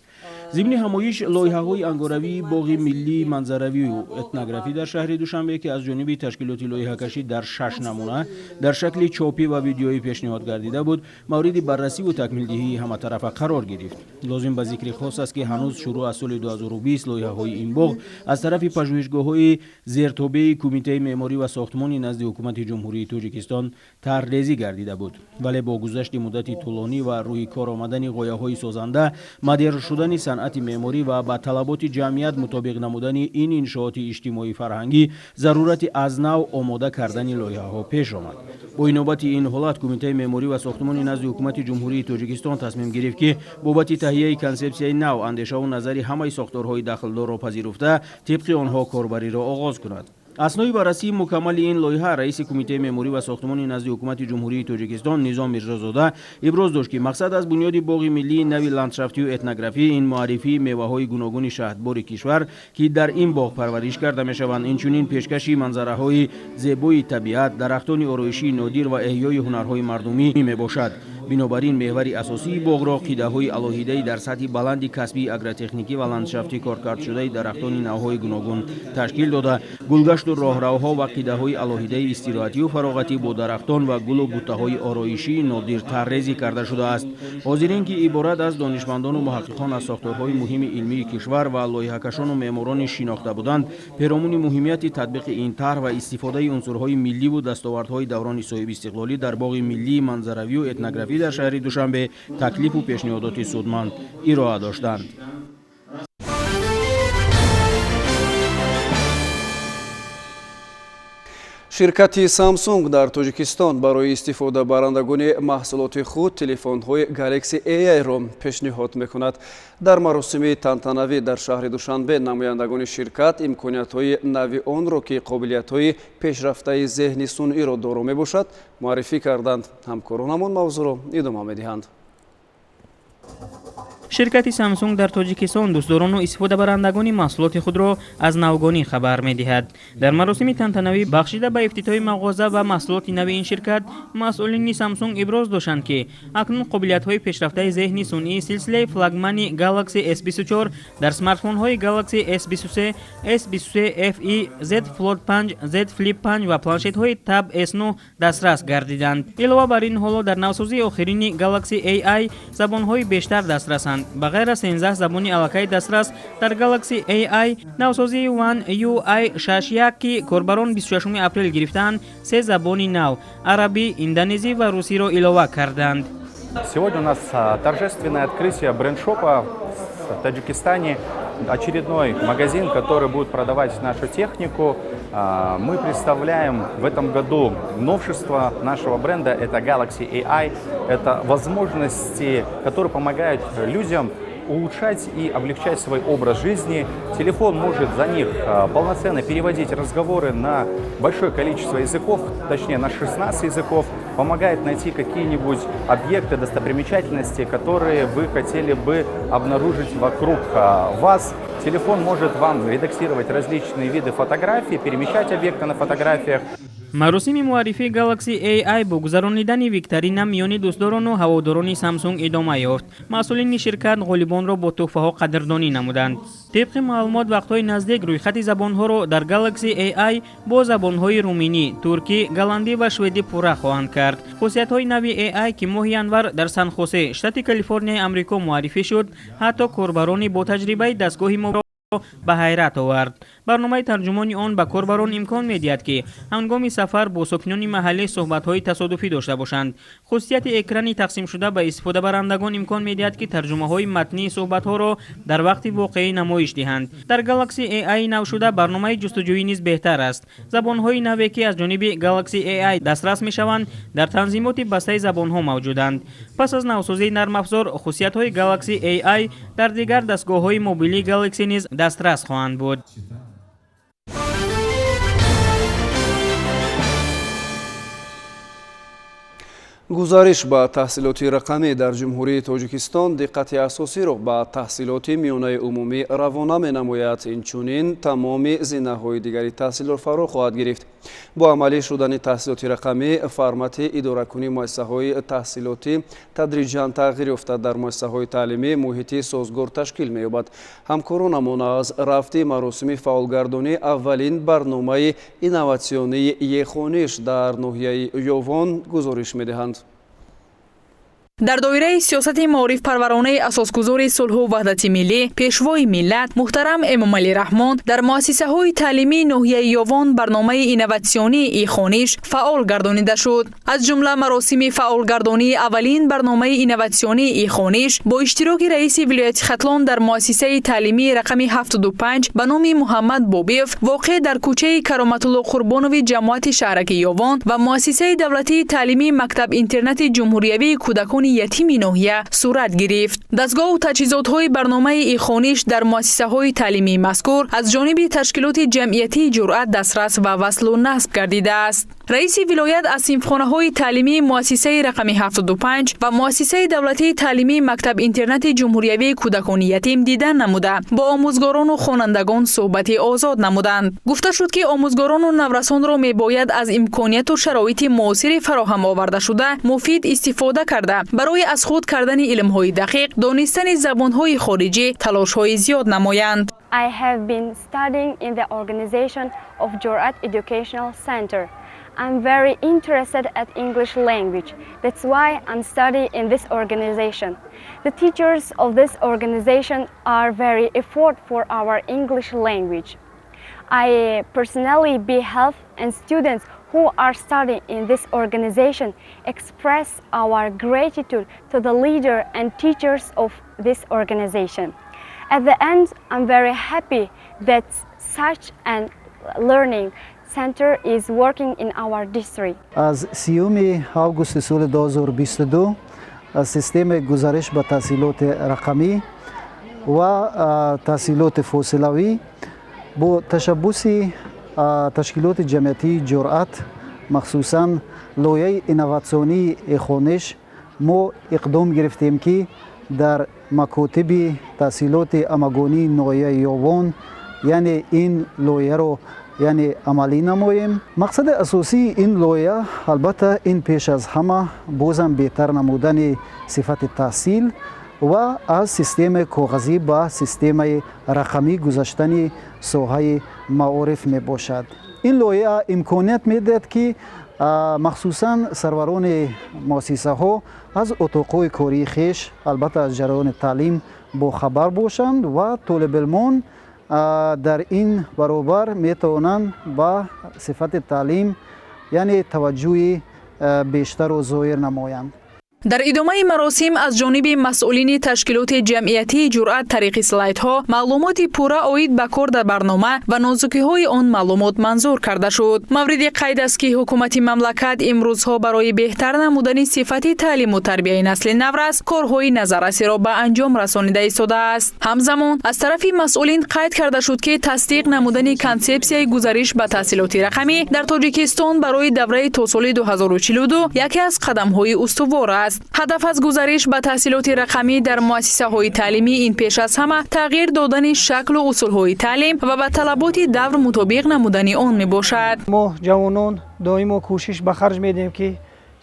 Зимни ҳамоиш лоиҳаҳои ангоравии боғи миллии манзаравию этнографӣ дар шаҳри Душанбе, ки аз ҷониби ташкилоти лоиҳакашӣ дар 6 намуна дар шакли чопӣ ва видеоӣ пешниҳод гардида буд, мавриди баррасиву такмилдиҳии ҳаматарафа қарор гирифт. Лозим ба зикри хос аст, ки ҳанӯз шурӯъ аз соли 2020 лоиҳаҳои ин боғ аз тарафи пажӯҳишгоҳҳои зертобеи Кумитаи меъморӣ ва сохтмонӣ назди Ҳукумати Ҷумҳурии Тоҷикистон тарҳрезӣ гардида буд. Вале бо гузашти муддати тӯлонӣ ва рӯи кор омадани ғояҳои созанда, модерн шудани санъати меъморӣ ва ба талаботи ҷамъият мутобиқ намудани ин иншооти иҷтимоӣ фарҳангӣ, зарурати аз нав омода кардани лоиҳаҳо пеш омад. Бо инобати ин ҳолат Кумитаи меъморӣ ва сохтмонӣ назди Ҳукумати Ҷумҳурии Тоҷикистон тасмим гирифт, ки бобати таҳияи консепсияи нав андешаву назари ҳамаи сохторҳои дахлдорро пазируфта, тибқи онҳо корбариро оғоз кунад. Аснои баррасии мукаммали ин лоиҳа раиси Кумитаи меъморӣ ва сохтмонӣ назди Ҳукумати Ҷумҳурии Тоҷикистон Низом Мирзозода иброз дошт, ки мақсад аз бунёди боғи миллии нави ландшафтию этнографӣ ин муаррифии меваҳои гуногуни шаҳдбори кишвар, ки дар ин боғ парвариш карда мешаванд, инчунин пешкаши манзараҳои зебои табиат, дарахтони ороишии нодир ва эҳёи ҳунарҳои мардумӣ мебошад. Бинобар ин меҳвари асосии боғро қидаҳои алоҳидаи дар сатҳи баланди касбии агротехникӣ ва ландшафтӣ коркардшудаи дарахтони навъҳои гуногун ташкил дода, гулгашту роҳравҳо ва қидаҳои алоҳидаи истироҳатию фароғатӣ бо дарахтон ва гулу буттаҳои ороишии нодир тарҳрезӣ карда шудааст. Ҳозирин, ки иборат аз донишмандону муҳаққиқон аз сохторҳои муҳими илмии кишвар ва лоиҳакашону меъморони шинохта буданд, перомуни муҳимияти татбиқи ин тарҳ ва истифодаи унсурҳои милливу дастовардҳои даврони соҳибистиқлолӣ дар боғи миллии манзаравию этнографӣ дар шаҳри Душанбе таклифу пешниҳодоти судманд ироа доштанд. Ширкати Samsung дар Тоҷикистон барои истифодабарандагони маҳсулоти худ телефонҳои Galaxy AI-ро пешниҳод мекунад. Дар маросими тантанавӣ дар шаҳри Душанбе намояндагони ширкат имкониятҳои нави онро, ки қобилиятҳои пешрафтаи зеҳни сунъиро доро мебошад, муаррифӣ карданд. Ҳамкоронамон мавзӯъро идома медиҳанд. Ширкати Samsung дар Тоҷикистон дӯстдорону истифодабарандагони маҳсулоти худро аз навгонӣ хабар медиҳад. Дар маросими тантанавӣ бахшида ба ифтитоҳи мағоза ва маҳсулоти нави ин ширкат, масъулини Samsung иброз доштанд, ки акнун қобилиятҳои пешрафтаи зеҳни сунъии силсилаи флагмани Galaxy S24 дар смартфонҳои Galaxy S23, S23 FE, Z Fold 5, Z Flip 5 ва планшетҳои Tab S9 дастрас гардиданд. Илова бар ин, ҳоло дар навсозии охирини Galaxy AI забонҳои бештар дастрасанд. Ба ғайр аз 13 забони аллакай дастрас дар Galaxy AI, навсозии One UI 6.1, ки корбарон 26 апрел гирифтаанд, се забони нав арабӣ, индонезӣ ва русиро илова карданд. Сегодня у нас торжественное открытие брендшопа в Таджикистане. Очередной магазин, который будет продавать нашу технику. Мы представляем в этом году новшество нашего бренда. Это Galaxy AI. Это возможности, которые помогают людям улучшать и облегчать свой образ жизни. Телефон может за них полноценно переводить разговоры на большое количество языков, точнее на 16 языков, помогает найти какие-нибудь объекты, достопримечательности, которые вы хотели бы обнаружить вокруг вас. Телефон может вам редактировать различные виды фотографий, перемещать объекты на фотографиях. Маросими муаррифии Galaxy AI бо гузаронидани викторина миёни дӯстдорону ҳаводорони Samsung идома ёфт. Масъулини ширкат ғолибонро бо тӯҳфаҳо қадрдонӣ намуданд. Тибқи маълумот, вақтҳои наздик рӯйхати забонҳоро дар Galaxy AI бо забонҳои руминӣ, туркӣ, голландӣ ва шведӣ пурра хоҳанд кард. кард. Хусусиятҳои нави AI, ки моҳи январ дар Сан-Хосе, штати Калифорнияи Амрико муаррифӣ шуд, ҳатто корбарони бо таҷрибаи дастгоҳи мобилро ба ҳайрат овард. Барномаи тарҷумони он ба корбарон имкон медиҳад, ки ҳангоми сафар бо сокинони маҳаллӣ суҳбатҳои тасодуфӣ дошта бошанд. Хусусияти экрани тақсимшуда ба истифодабарандагон имкон медиҳад, ки тарҷумаҳои матнии суҳбатҳоро дар вақти воқеӣ намоиш диҳанд. Дар Galaxy AI навшуда барномаи ҷустуҷӯӣ низ беҳтар аст. Забонҳои наве, ки аз ҷониби Galaxy AI дастрас мешаванд, дар танзимоти бастаи забонҳо мавҷуданд. Пас аз навсозии нармафзор, хусусиятҳои Galaxy AI дар дигар дастгоҳҳои мобилии Galaxy низ дастрас хоҳанд буд. Гузариш ба таҳсилоти рақамӣ дар Ҷумҳурии Тоҷикистон диққати асосиро ба таҳсилоти миёнаи умумӣ равона менамояд. Инчунин тамоми зинаҳои дигари таҳсилро фаро хоҳад гирифт. Бо амалӣ шудани таҳсилоти рақамӣ формати идоракунии муассисаҳои таҳсилотӣ тадриҷан тағйир ёфта, дар муассисаҳои таълимӣ муҳити созгор ташкил меёбад. Ҳамкоронамон аз рафти маросими фаъолгардонии аввалин барномаи инноватсионии Е-хониш дар ноҳияи Ёвон гузориш медиҳанд. Дар доираи сиёсати маорифпарваронаи асосгузори сулҳу ваҳдати миллӣ, пешвои миллат муҳтарам Эмомалӣ Раҳмон дар муассисаҳои таълимии ноҳияи Ёвон барномаи инноватсионии Е-хониш фаъол гардонида шуд. Аз ҷумла маросими фаъолгардонии аввалин барномаи инноватсионии Е-хониш бо иштироки раиси вилояти Хатлон дар муассисаи таълимии рақами 75 ба номи Муҳаммад Бобиев, воқеъ дар кӯчаи Кароматулло Қурбонови ҷамоати шаҳраки Ёвон, ва муассисаи давлатии таълимии мактаб-интернати ҷумҳуриявии кӯдакони ятими ноҳия сурат гирифт. Дастгоҳу таҷҳизотҳои барномаи Е-хониш дар муассисаҳои таълимии мазкур аз ҷониби ташкилоти ҷамъиятии Ҷуръат дастрас ва васлу насб гардидааст. Раиси вилоят аз синфхонаҳои таълимии муассисаи рақами 75 ва муассисаи давлатии таълимии мактаб-интернати ҷумҳуриявии кӯдакони ятим дидан намуда, бо омӯзгорону хонандагон суҳбати озод намуданд. Гуфта шуд, ки омӯзгорону наврасонро мебояд аз имконияту шароити муосири фароҳам овардашуда муфид истифода карда, барои аз худ кардани илмҳои дақиқ, донистани забонҳои хориҷӣ талошҳои зиёд намоянд. I have been studying in the organization of Jurat Educational Center. I'm very interested at English language. That's why I'm studying in this organization. The teachers of this organization are very effort for our English language. I personally be help and students who are studying in this organization express our gratitude to the leader and teachers of this organization. At the end, I'm very happy that such an learning center is working in our district. از 30 آگوست سال 2022 سیستم گزارش به تحصیلات رقمی و تحصیلات فاصلوی با تشبث تشکیلات جمعیتی جرأت، مخصوصا لایحه инноватсионии Е-хониш، мо иқдом гирифтем, ки дар макотиби таҳсилоти ҳамагонии ноҳияи Ёвон, яъне ин лоиҳаро, яъне амалӣ намоем. Мақсади асосии ин лоиҳа, албатта, ин пеш аз ҳама бозам беҳтар намудани сифати таҳсил ва аз системаи коғазӣ ба системаи рақамӣ гузаштани соҳаи маориф мебошад. Ин лоиҳа имконият медиҳад, ки махсусан сарварони муассисаҳо аз утоқҳои кории хеш, албатта, аз ҷараёни таълим бохабар бошанд ва толибилмон дар ин баробар метавонанд ба сифати таълим, яъне таваҷҷӯҳи бештарро зоҳир намоянд. Дар идомаи маросим аз ҷониби масъулини ташкилоти ҷамъиятии Ҷуръат тариқи слайдҳо маълумоти пурра оид ба кор дар барнома ва нозукиҳои он маълумот манзур карда шуд. Мавриди қайд аст, ки ҳукумати мамлакат имрӯзҳо барои беҳтар намудани сифати таълиму тарбияи насли наврас корҳои назаррасиро ба анҷом расонида истодааст. Ҳамзамон аз тарафи масъулин қайд карда шуд, ки тасдиқ намудани консепсияи гузариш ба таҳсилоти рақамӣ дар Тоҷикистон барои давраи то соли 2042 яке аз қадамҳои устувор аст. Ҳадаф аз гузариш ба таҳсилоти рақамӣ дар муассисаҳои таълимӣ ин пеш аз ҳама тағйир додани шаклу усулҳои таълим ва ба талаботи давр мутобиқ намудани он мебошад. Мо, ҷавонон, доимо кӯшиш ба харҷ медиҳем, ки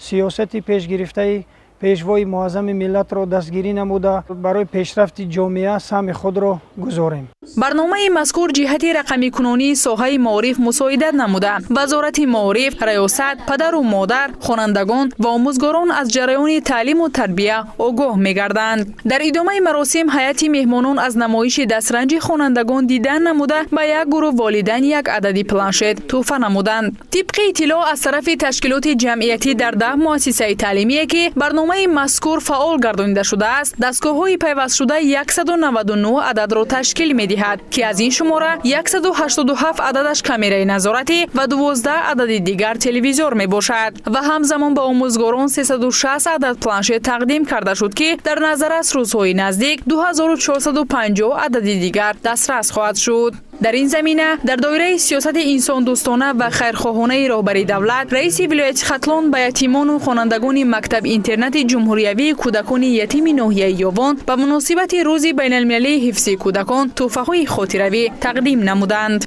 сиёсати пешгирифтаи Пешвои муаззами миллатро дастгирӣ намуда, барои пешрафти ҷомеа саҳми худро гузорем. Барномаи мазкур ҷиҳати рақамикунонии соҳаи маориф мусоидат намуда, Вазорати маориф, раёсат, падару модар, хонандагон ва омӯзгорон аз ҷараёни таълиму тарбия огоҳ мегарданд. Дар идомаи маросим ҳайати меҳмонон аз намоиши дастранҷи хонандагон дидан намуда, ба як гурӯҳ волидайн як адади планшет тӯҳфа намуданд. Тибқи иттилоъ аз тарафи ташкилоти ҷамъиятӣ, дар 10 муассисаи таълимие, ки барномаи мазкур фаъол гардонида шудааст, дастгоҳҳои пайвастшуда 199 ададро ташкил медиҳад, ки аз ин шумора 187 ададаш камераи назоратӣ ва 12 адади дигар телевизор мебошад. Ва ҳамзамон ба омӯзгорон 360 адад планшет тақдим карда шуд, ки дар назар аст рӯзҳои наздик 2450 адади дигар дастрас хоҳад шуд. Дар ин замина, дар доираи сиёсати инсондӯстона ва хайрхоҳонаи роҳбари давлат, раиси вилояти Хатлон ба ятимону хонандагони мактаб-интернати ҷумҳуриявии кӯдакони ятими ноҳияи Ёвон ба муносибати Рӯзи байналмилалии ҳифзи кӯдакон тӯҳфаҳои хотиравӣ тақдим намуданд.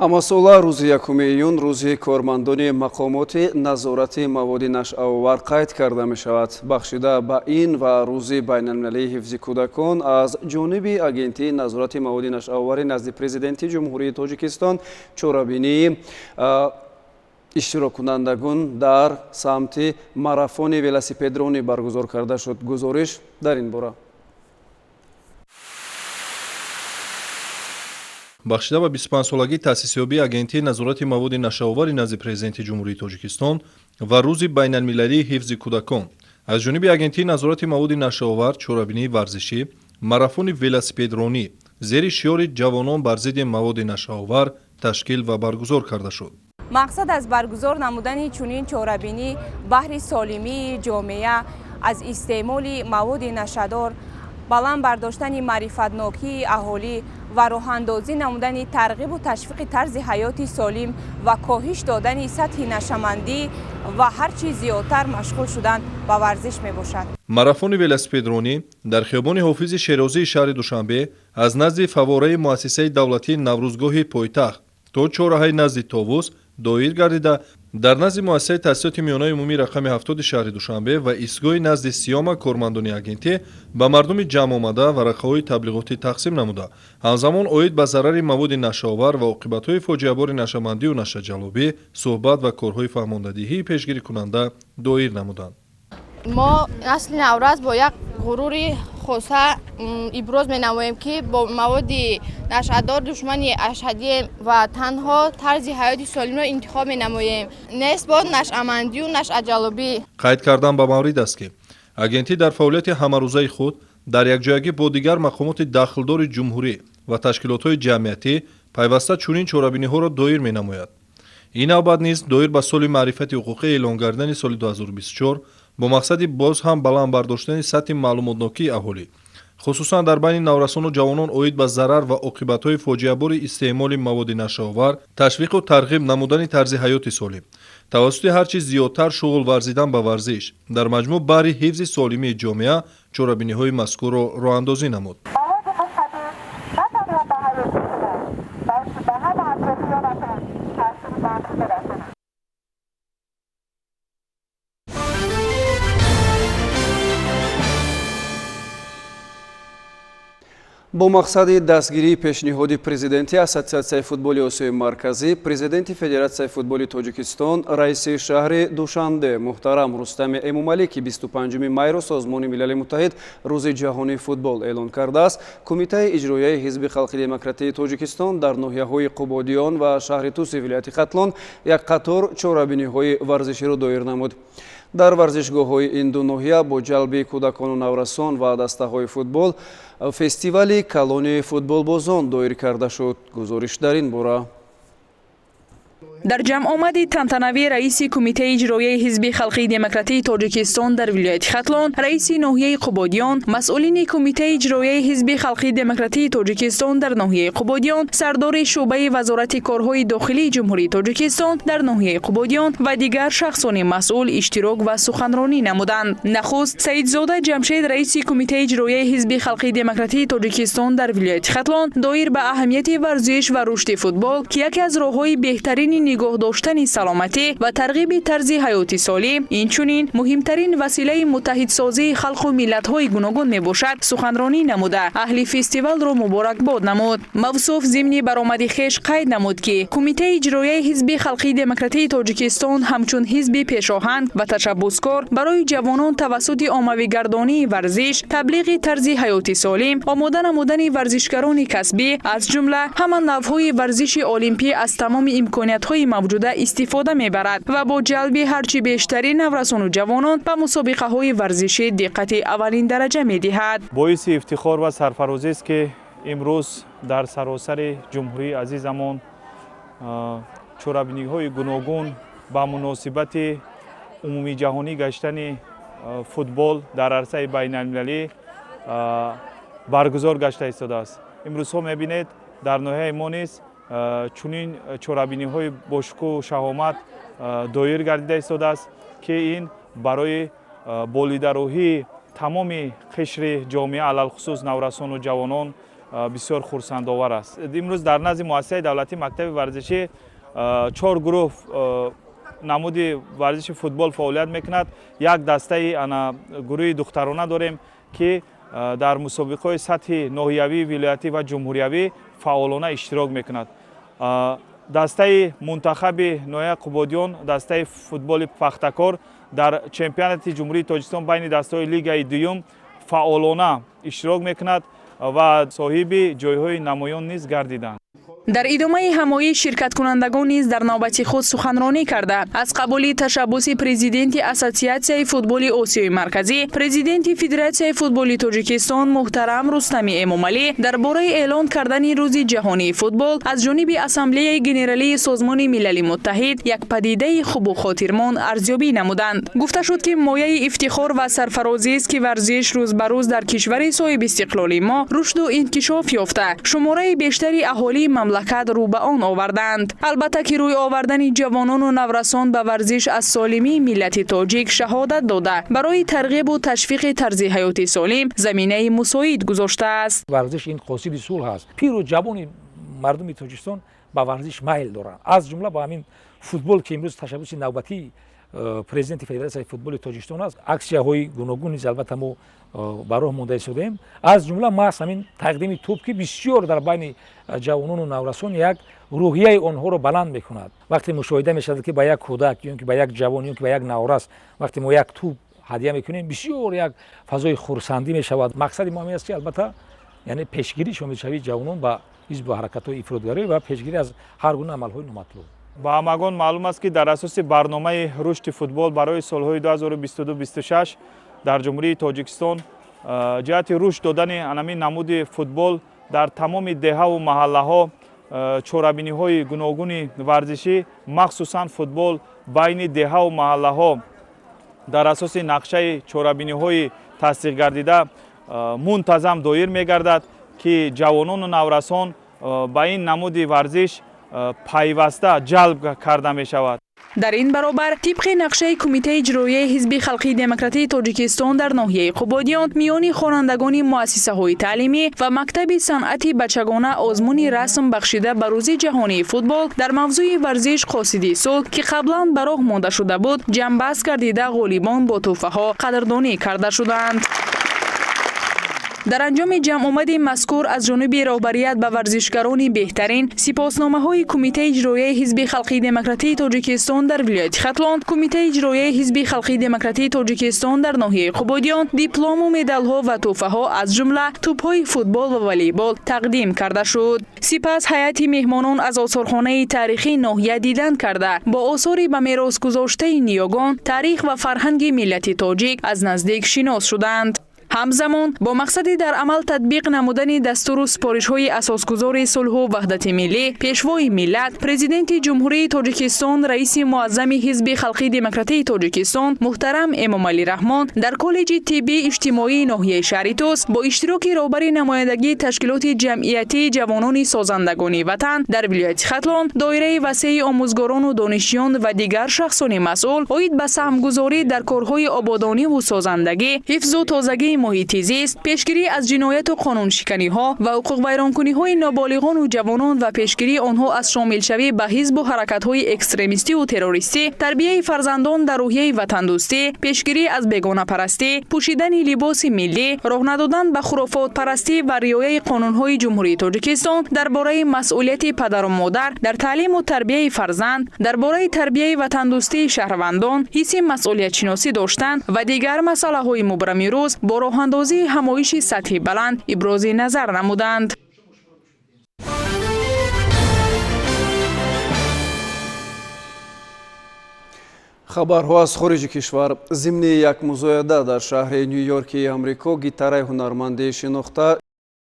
Ҳамасола рӯзи 1 июн рӯзи кормандони мақомоти назорати маводи нашъаовар қайд карда мешавад. Бахшида ба ин ва рӯзи байналмилалии ҳифзи кӯдакон аз ҷониби Агентии назорати маводи нашъаовари назди Президенти Ҷумҳурии Тоҷикистон чорабинии иштироккунандагон дар самти марафони велосипедронӣ баргузор карда шуд. Гузориш дар ин бора. Бахшида ба 25-солагии таъсисёбии Агентии назорати маводи нашъаовари назди Президенти Ҷумҳурии Тоҷикистон ва Рӯзи байналмилалии ҳифзи кӯдакон аз ҷониби Агентии назорати маводи нашъаовар чорабинии варзишӣ марафони велосипедронӣ зери шиёри «Ҷавонон бар зидди маводи нашъаовар» ташкил ва баргузор карда шуд. Мақсад аз баргузор намудани чунин чорабинӣ баҳри солимии ҷомеа аз истеъмоли маводи нашъадор, баланд бардоштани маърифатнокии аҳолӣ ва роҳандозӣ намудани тарғибу ташвиқи тарзи ҳаёти солим ва коҳиш додани сатҳи нашъамандӣ ва ҳар чӣ зиёдтар машғул шудан ба варзиш мебошад. Марафони велосипедронӣ дар хиёбони Ҳофизи Шерозии шаҳри Душанбе аз назди фаввораи муассисаи давлатии Наврӯзгоҳи пойтахт то чораҳаи назди Товус доир гардида, дар назди муассисаи таҳсилоти миёнаи умумии рақами 70 шаҳри Душанбе ва истгоҳи назди Сиёма кормандони агентӣ ба мардуми ҷамъ омада варақаҳои таблиғотӣ тақсим намуда, ҳамзамон оид ба зарари маводи нашъаовар ва оқибатҳои фоҷиабори нашъамандию нашъаҷалобӣ суҳбат ва корҳои фаҳмондадиҳии пешгирикунанда доир намуданд. Мо насли наврас бо як ғурури хоса иброз менамоем, ки бо маводи нашъадор душмани ашадием ва танҳо тарзи ҳаёти солимро интихоб менамоем. Нест бод нашъамандию нашъаҷалобӣ. Қайд кардан ба маврид аст, ки агентӣ дар фаъолияти ҳамарӯзаи худ дар якҷоягӣ бо дигар мақомоти дахлдори ҷумҳурӣ ва ташкилотҳои ҷамъиятӣ пайваста чунин чорабиниҳоро доир менамояд. Ин навбат низ доир ба соли маърифати ҳуқуқӣ эълон гардидани соли 2024 бо мақсади боз ҳам баланд бардоштани сатҳи маълумотнокии аҳолӣ, хусусан дар байни наврасону ҷавонон оид ба зарар ва оқибатҳои фоҷиабори истеъмоли маводи нашъаовар, ташвиқу тарғиб намудани тарзи ҳаёти солим тавассути ҳар чӣ зиёдтар шуғл варзидан ба варзиш, дар маҷмӯъ баҳри ҳифзи солимии ҷомеа чорабиниҳои мазкурро роҳандозӣ намуд. Бо мақсади дастгирии пешниҳоди президенти Ассотсиатсияи футболи Осиёи Марказӣ, президенти Федератсияи футболи Тоҷикистон, раиси шаҳри Душанбе муҳтарам Рустами Эмомалӣ, ки 25 майро Созмони Милали Муттаҳид Рӯзи ҷаҳонии футбол эълон кардааст, Кумитаи иҷроияи Ҳизби халқи демократии Тоҷикистон дар ноҳияҳои Қубодиён ва шаҳри Туси вилояти Хатлон як қатор чорабиниҳои варзиширо доир намуд. Дар варзишгоҳҳои ин ду ноҳия бо ҷалби кӯдакону наврасон ва дастаҳои футбол фестивали калони футболбозон доир карда шуд. Гузориш дар ин бора. Дар ҷамъомади тантанавӣ раиси Кумитаи иҷроияи Ҳизби халқии демократии Тоҷикистон дар вилояти Хатлон, раиси ноҳияи Қубодиён, масъулини Кумитаи иҷроияи Ҳизби халқии демократии Тоҷикистон дар ноҳияи Қубодиён, сардори шӯъбаи Вазорати корҳои дохилии Ҷумҳурии Тоҷикистон дар ноҳияи Қубодиён ва дигар шахсони масъул иштирок ва суханронӣ намуданд. Нахуст Саидзода Ҷамшед, раиси Кумитаи иҷроияи Ҳизби халқии демократии Тоҷикистон дар вилояти Хатлон, доир ба аҳамияти варзиш ва рушди футбол, ки яке аз роҳҳои беҳтарини нигоҳ доштани саломатӣ ва тарғиби тарзи ҳаёти солим, инчунин муҳимтарин василаи муттаҳидсозии халқу миллатҳои гуногун мебошад, суханронӣ намуда, аҳли фестивалро муборакбод намуд. Мавсуф зимни баромади хеш қайд намуд, ки Кумитаи иҷроияи Ҳизби халқии демократии Тоҷикистон ҳамчун ҳизби пешоҳанг ва ташаббускор барои ҷавонон тавассути оммавигардонии варзиш, таблиғи тарзи ҳаёти солим, омода намудани варзишгарони касбӣ, аз ҷумла ҳама навъҳои варзиши олимпӣ, аз тамоми имкониятҳои мавҷуда истифода мебарад ва бо ҷалби ҳарчи бештари наврасону ҷавонон ба мусобиқаҳои варзишӣ диққати аввалиндараҷа медиҳад. Боиси ифтихор ва сарфарозист, ки имрӯз дар саросари ҷумҳурии азизамон чорабиниҳои гуногун ба муносибати умумиҷаҳонӣ гаштани футбол дар арсаи байналмилалӣ баргузор гашта истодааст. Имрӯзҳо мебинед, дар ноҳияи мо низ чунин чорабиниҳои бошукӯҳу шаҳомат доир гардида истодааст, ки ин барои болидарӯҳии тамоми қишри ҷомеа, алалхусус наврасону ҷавонон, бисёр хурсандовар аст. Имрӯз дар назди муассисаи давлатии мактаби варзишӣ чор гурӯҳ намуди варзиши футбол фаъолият мекунад. Як дастаи ана гурӯҳи духтарона дорем, ки дар мусобиқаҳои сатҳи ноҳиявӣ, вилоятӣ ва ҷумҳуриявӣ фаъолона иштирок мекунад. Дастаи мунтахаби ноҳияи Қубодиён, дастаи футболи Пахтакор, дар чемпионати Ҷумҳурии Тоҷикистон байни дастаҳои лигаи дуюм фаъолона иштирок мекунад ва соҳиби ҷойҳои намоён низ гардиданд. Дар идомаи ҳамоиш ширкаткунандагон низ дар навбати худ суханронӣ карда, аз қабули ташаббуси президенти Ассотсиатсияи футболи Осиёи Марказӣ, президенти Федератсияи футболи Тоҷикистон муҳтарам Рустами Эмомалӣ дар бораи эълон кардани Рӯзи ҷаҳонии футбол аз ҷониби Ассамблеяи Генералии Созмони Милали Муттаҳид як падидаи хубу хотирмон арзёбӣ намуданд. Гуфта шуд, ки мояи ифтихор ва сарфарозист, ки варзиш рӯз ба рӯз дар кишвари соҳибистиқлоли мо рушду инкишоф ёфта, шумораи бештари аҳолии мамлакат рӯ ба он оварданд. Албатта, ки рӯй овардани ҷавонону наврасон ба варзиш аз солимии миллати тоҷик шаҳодат дода, барои тарғибу ташвиқи тарзи ҳаёти солим заминаи мусоид гузоштааст. Варзиш ин қосиди сулҳ аст. Пиру ҷавони мардуми Тоҷикистон ба варзиш майл доранд, аз ҷумла ба ҳамин футбол, ки имрӯз ташаббуси навбатии президенти Федератсияи футболи Тоҷикистон аст. Аксияҳои гуногун низ, албатта, мо ба роҳ монда истодаем, аз ҷумла маҳз ҳамин тақдими тӯб, ки бисёр дар байни ҷавонону наврасон як рӯҳияи онҳоро баланд мекунад. Вақте мушоҳида мешавад, ки ба як кӯдак ё ки ба як ҷавон ё ки ба як наврас вақте мо як тӯб ҳадя мекунем, бисёр як фазои хурсандӣ мешавад. Мақсади мо ҳамин аст, ки, албатта, яъне пешгирӣ шомилшавии ҷавонон ба ҳизбу ҳаракатҳои ифротгарӣ ва пешгирӣ аз ҳар гуна амалҳои номатлуб. Ба ҳамагон маълум аст, ки дар асоси барномаи рушди футбол барои солҳои 2022-26 дар Ҷумҳурии Тоҷикистон, ҷиҳати рушд додани анамин намуди футбол дар тамоми деҳаву маҳаллаҳо чорабиниҳои гуногуни варзишӣ, махсусан футбол байни деҳаву маҳаллаҳо, дар асоси нақшаи чорабиниҳои тасдиқгардида мунтазам доир мегардад, ки ҷавонону наврасон ба ин намуди варзиш пайваста ҷалб карда мешавад. Дар ин баробар, тибқи нақшаи Кумитаи иҷроияи Ҳизби халқии демократии Тоҷикистон дар ноҳияи Қубодиён, миёни хонандагони муассисаҳои таълимӣ ва мактаби санъати бачагона озмуни расм бахшида ба Рӯзи ҷаҳонии футбол дар мавзӯи варзиш қосиди сулҳ, ки қаблан ба роҳ монда шуда буд, ҷамъбаст гардида, ғолибон бо тӯҳфаҳо қадрдонӣ карда шуданд. Дар анҷоми ҷамъомади мазкур аз ҷониби роҳбарият ба варзишгарони беҳтарин сипосномаҳои Кумитаи иҷроияи Ҳизби халқии демократии Тоҷикистон дар вилояти Хатлон, Кумитаи иҷроияи Ҳизби халқии демократии Тоҷикистон дар ноҳияи Қубодиён, диплому медалҳо ва тӯҳфаҳо, аз ҷумла тӯбҳои футбол ва волейбол тақдим карда шуд. Сипас ҳайати меҳмонон аз осорхонаи таърихии ноҳия дидан карда, бо осори ба мерос гузоштаи ниёгон, таърих ва фарҳанги миллати тоҷик аз наздик шинос шуданд. Ҳамзамон бо мақсади дар амал татбиқ намудани дастуру супоришҳои асосгузори сулҳу ваҳдати миллӣ, Пешвои миллат, Президенти Ҷумҳурии Тоҷикистон, раиси муаззами Ҳизби халқии демократии Тоҷикистон муҳтарам Эмомалӣ Раҳмон дар коллеҷи тиббии иҷтимоии ноҳияи шаҳри Тӯс бо иштироки роҳбари намояндагии ташкилоти ҷамъиятии ҷавонони созандагони ватан дар вилояти Хатлон, доираи васеи омӯзгорону донишҷӯён ва дигар шахсони масъул оид ба саҳмгузорӣ дар корҳои ободониву созандагӣ, ҳифзу тозагии муҳити зист, пешгирӣ аз ҷинояту қонуншиканиҳо ва ҳуқуқвайронкуниҳои ноболиғону ҷавонон ва пешгирии онҳо аз шомилшавӣ ба ҳизбу ҳаракатҳои экстремистиву террористӣ, тарбияи фарзандон дар рӯҳияи ватандӯстӣ, пешгирӣ аз бегонапарастӣ, пӯшидани либоси миллӣ, роҳ надодан ба хурофотпарастӣ ва риояи қонунҳои Ҷумҳурии Тоҷикистон дар бораи масъулияти падару модар дар таълиму тарбияи фарзанд, дар бораи тарбияи ватандӯстии шаҳрвандон, ҳисси масъулиятшиносӣ доштан ва дигар масъалаҳои мубрами рӯз бо роҳандозии ҳамоиши сатҳи баланд ибрози назар намуданд. Хабарҳо аз хориҷи кишвар. Зимни як музояда дар шаҳри Ню-Йорки Амрико гитараи ҳунарманди шинохта